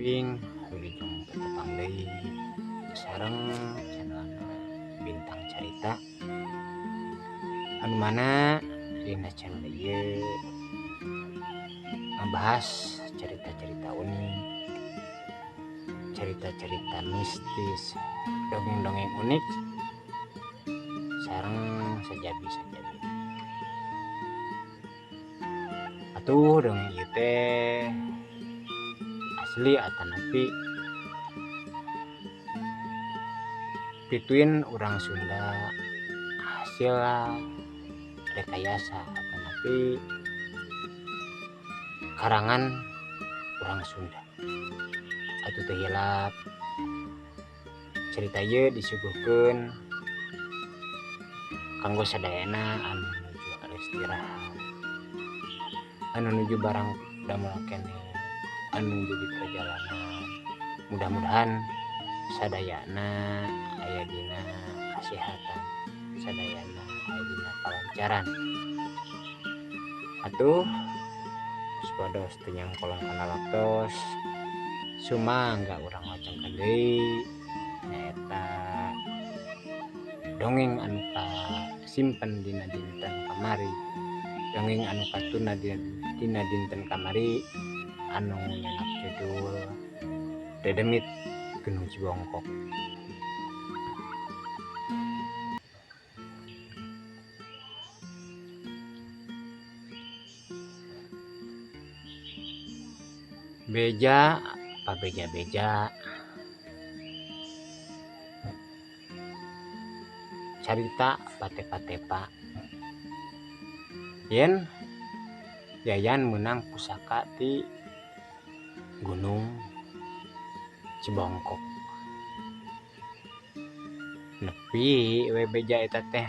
Wilujeng wilujeng tepang deui sareng channelna Bintang Carita anu mana dina channel ieu ngebahas cerita-cerita unik, cerita-cerita mistis, dongeng-dongeng unik sareng sajabi-sajabi. Atuh dongeng ieu teh asli atanapi pituin urang Sunda hasil rekayasa atanapi karangan urang Sunda. Atuh teu hilap cerita ieu disuguhkeun kanggo sadayana anu nuju istirahat, anu nuju barang damel keneh, anu nuju di perjalanan. Mudah-mudahan sadayana aya dina kasehatan, sadayana aya dina kalancaran. Atuh supados teu nyangkolong kana waktos, sumangga urang wacangkeun deui nyaeta dongeng anu kasimpen dina dinten kamari, dongeng anu katuna dina dinten kamari anu nyenak judul Dedemit Gunung Cibongkok. Beja pabeja-beja carita patepa-tepa yen Yayan menang pusaka ti Gunung Cibongkok. Nepi we beja eta teh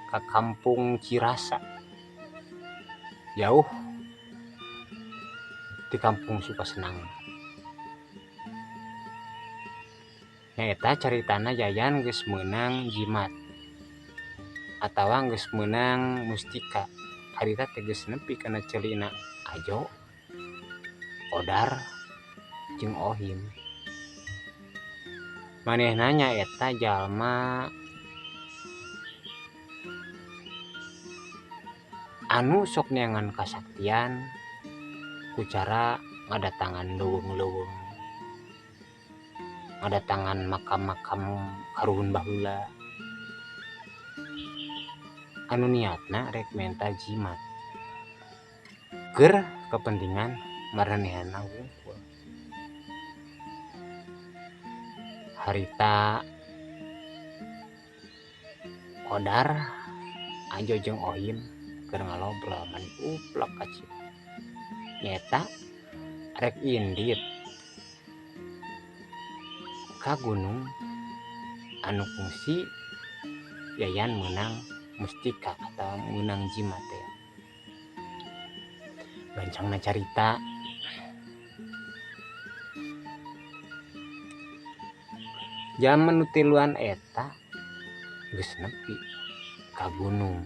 ka kampung Cirasa, jauh di kampung Sukasenang. Nyaeta caritana Yayan geus meunang jimat atawa geus meunang mustika. Harita teh geus nepi kana ceulina Ajo, Odar jeung Ohim. Manehna nyaeta jalma anu sok neangan kasaktian ku cara ngadatangan leuweung-leuweung, ngadatangan makam-makam karuhun baheula anu niatna rek menta jimat keur kepentingan maranehna wungkul. Harita Odar Ajo jeung Ohim keur ngalobrol mani uplek kacip nyaeta rek indit ka gunung anu kungsi Yayan meunang mustika atau meunang jimat teh. Gancangna carita jaman nu tiluan eta geus nepi ka gunung.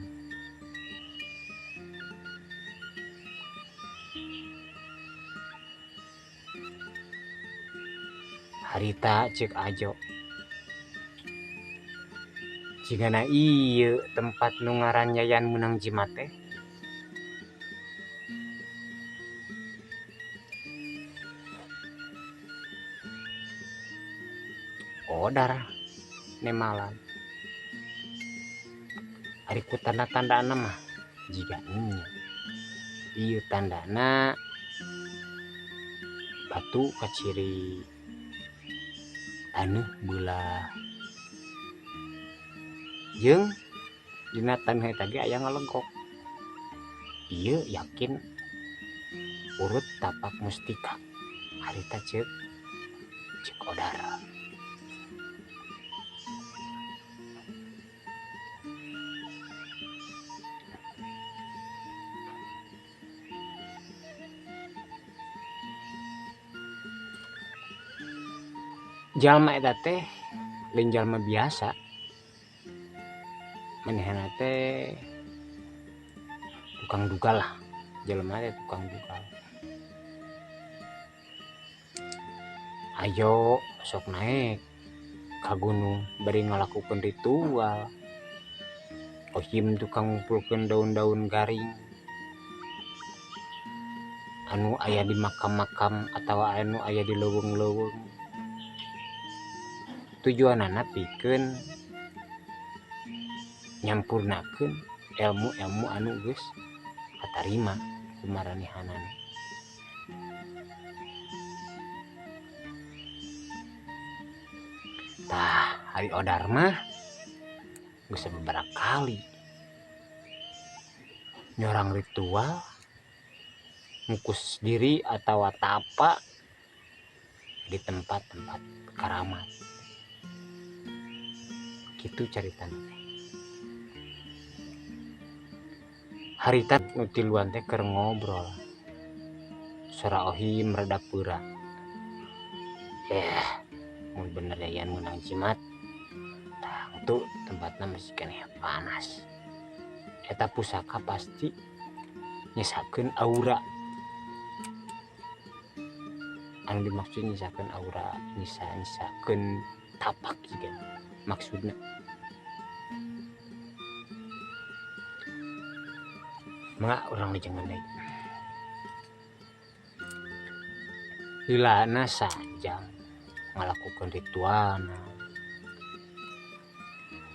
Harita ceuk Ajo, jigana ieu tempat nu ngaran Yayan meunang jimat teh. Odar nemalan ari ku tanda-tandana mah jiga nya ieu tandana batu kaciri taneuh beulah jeung dina taneuh eta ge aya ngalegok. Ieu yakin urut tapak mustika. Harita ceuk Odar. Jalma eta teh lain jalma biasa, manehna teh tukang dugal lah, jalma teh tukang dugal. Ayo sok naik ka gunung bari ngalakukeun ritual. Ohim tukang ngumpulkeun daun-daun garing anu aya di makam-makam atawa anu aya di leuweung-leuweung. Tujuanana pikeun nyampurnakeun ilmu-ilmu anu geus katarima ku maranehanana. Tah, ari Odar mah geus sababaraha kali nyorang ritual ngukus diri atawa tapa di tempat-tempat karamat. Kitu caritana teh. Harita nu tiluan teh keur ngobrol. Sora Ohim rada peura. Mun bener Yayan meunang jimat. Tah tu tempatna masih keneh panas. Eta pusaka pasti nyisakeun aura. Anu dimaksud nyisakeun aura, nyisakeun tapak juga maksudna. Mangga urang lajeng deui. Lilana sajam ngalakukeun ritualna,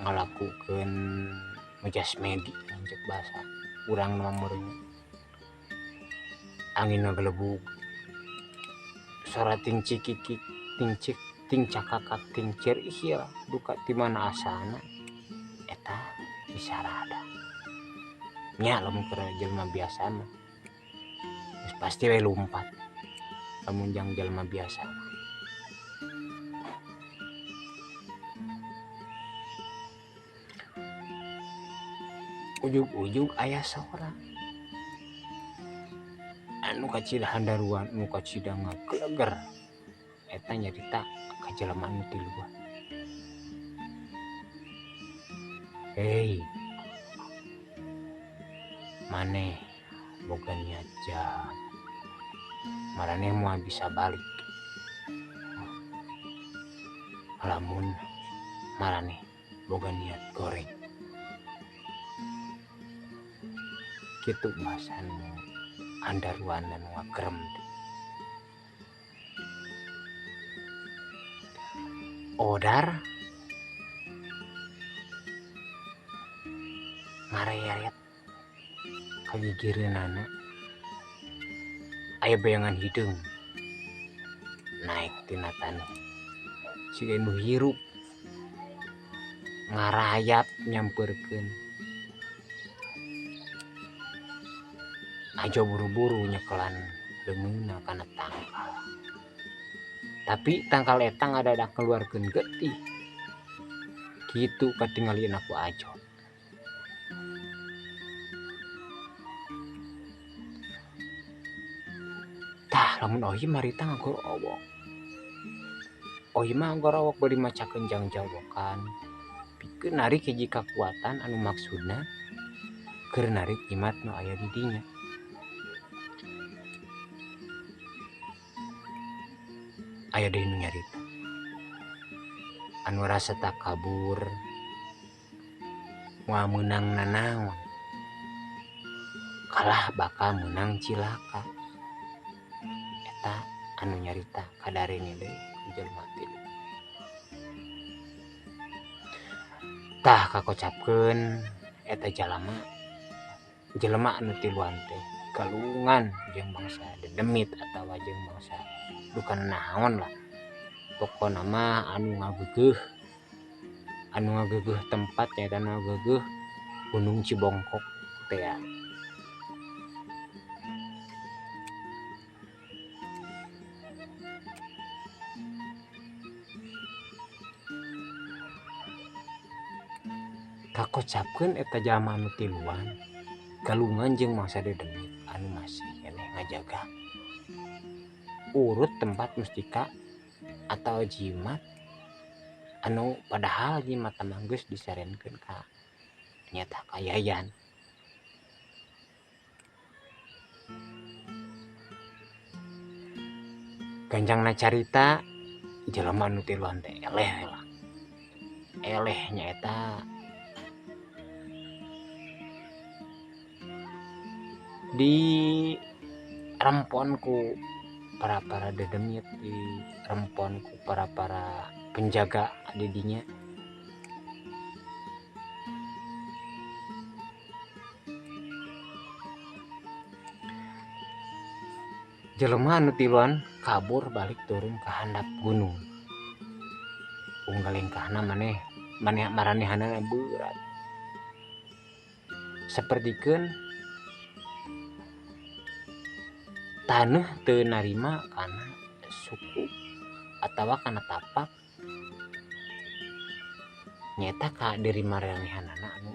ngalakukeun mujasmedi lanceuk bahasa urang mah meureun. Angin ngagelebug, sora ting cikikik, ting cik, ting cakakak, ting cerihil, duka ti mana asalna eta disarada. Nya lamun keur jelema biasa mah geus pasti we lumpat lamun jang jelema biasa mah. Ujug-ujug aya sora anu kacida handaruan, anu kacida ngageleger. Eta nyarita ka jelema nu tiluan. Hei, maneh boga niat jahat, maraneh moal bisa balik lamun maraneh boga niat goreng. Kitu bahasan andaruan anu ngagerem teh. Odar ngareret kagigireunana aya bayangan hideung naik tina taneuh siga nu hirup ngarayap nyampeurkeun. Ajo buru-buru nyekelan leungeunna kana tangkal, tapi tangkal eta ngadadak ngeluarkeun getih. Kitu katingalieun ku Ajo. Tah lamun Ohim harita ngagorowok. Ohim mah ngagorowok bari macakeun jangjawokan pikeun narik hiji kakuatan anu maksudna keur narik jimat nu aya di dinya. Aya deui nu nyarita anu rasa takabur moal meunang nanaon, kalah bakal meunang cilaka. Eta anu nyarita kadarenge deui ku jelema tilu. Tah kakocapkeun eta jalama jelema anu tiluan teh galungan jeung bangsa dedemit atawa jeung bangsa duka naon lah. Pokona mah anu ngagegeuh, anu ngagegeuh tempat nyaeta anu ngagegeuh Gunung Cibongkok teh. Kakocapkeun eta jalma anu tiluan galungan jeung mangsa dedemit anu masih keneh ngajaga urut tempat mustika atau jimat anu padahal jimat mah geus disarenkeun ka nyata ka Yayan. Ganjangna carita Jelema nu tiluan teh eleh lah. Eleh nyaeta di rempon ku para-para dedemit, di rempon ku para-para penjaga di dinya. Jelema anu tiluan kabur balik turun ke handap gunung. Unggal lengkahna maneh maneh maranehanana berat. Sapertikeun taneuh teu narima kana suku atawa kana tapak nyaeta ka diri maranehanana anu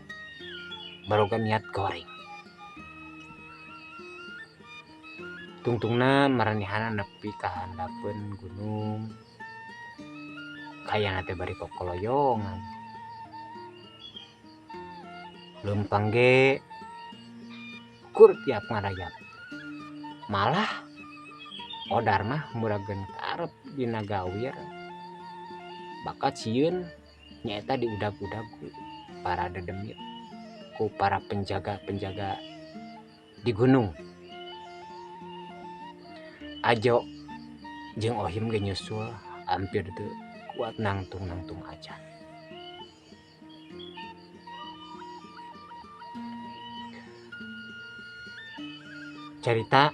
baroga niat goreng. Tungtungna maranehana nepi ka handapeun gunung kayana teh bari kokoloyongan. Leumpang ge ukur tiap ngarayap. Malah odar mah murageun karep dina gawir bakat sieun nyaeta diudag-udag ku para dedemit, ku para penjaga-penjaga di gunung. Ajo jeung Ohim ge nyusul hampir teu kuat nangtung-nangtung acan. Carita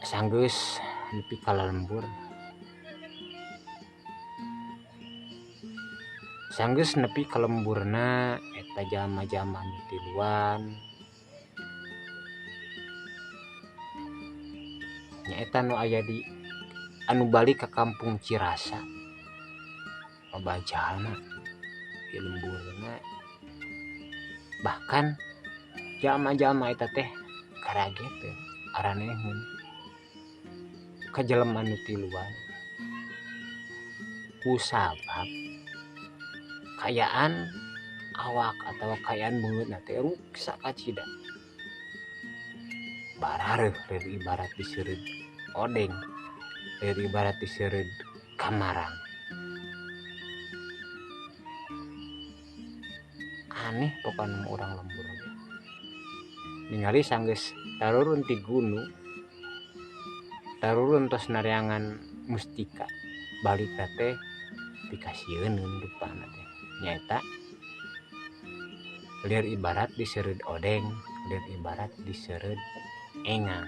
sanggeus nepi ka lalembur. Sanggeus nepi ka lemburna eta jalma-jalma nu tiluan. Nyaeta nu aya di anu balik ka kampung Cirasa. Loba jalma di lemburna. Bahkan jalma-jalma eta teh karageteun araneheun ka jelema nu tiluan kusabab kayaan awak atawa kayaan beungeutna teh ruksa kacida. Barareuh leur ibarat diseureud odeng, leur ibarat diseureud kamarang. Aneh pokona urang lembur ge. Ningali sanggeus tarurun ti gunung, tarurun tos nareangan mustika, balik teh pikasieuneun rupana teh. Nyaeta lieur ibarat diseureud odeng, lieur ibarat diseureud engang.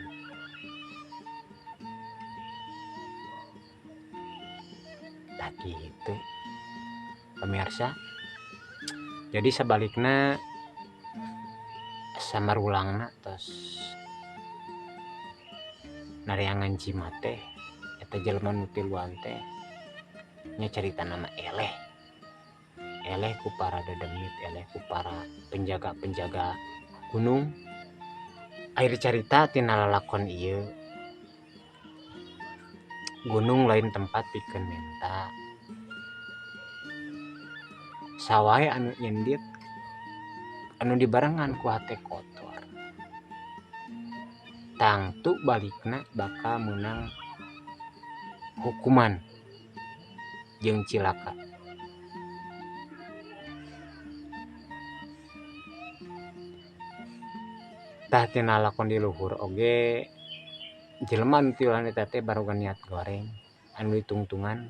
Tah kitu pemirsa. Jadi sebalikna samarulangna tos nareangan jimat teh eta jelema nu tiluan teh nya carita nama eleh. Eleh ku para dedemit, eleh ku para penjaga-penjaga gunung. Akhir carita tina lalakon ieu gunung lain tempat pikeun menta. Sawae anu nyendit anu dibarengan ku hate kotor. Tangtu balikna bakal meunang hukuman jeung cilaka. Tah tina lakon di luhur oge jelema nu tiluan eta teh baroga niat goreng anu ditungtungan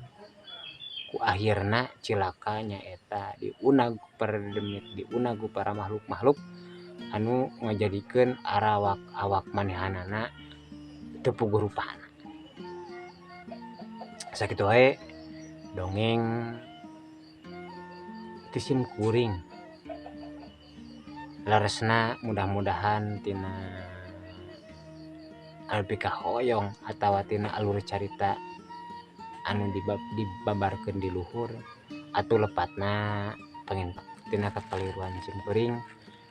ku akhirna cilaka nyaeta diunag ku para dedemit, diunag ku para makhluk-makhluk anu ngajadikeun arawak-awak manehanana teu puguh rupana. Sakitu wae dongeng ti sim kuring. Leresna mudah-mudahan tina anu pikahoyong atawa tina alur carita anu dibabarkeun di luhur atuh lepatna pengen tina kakaliruan sim kuring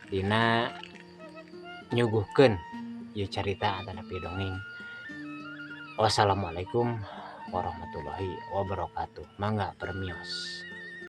dina nyuguhkeun ieu carita atanapi dongeng. Wassalamualaikum warahmatullahi wabarakatuh. Mangga permios.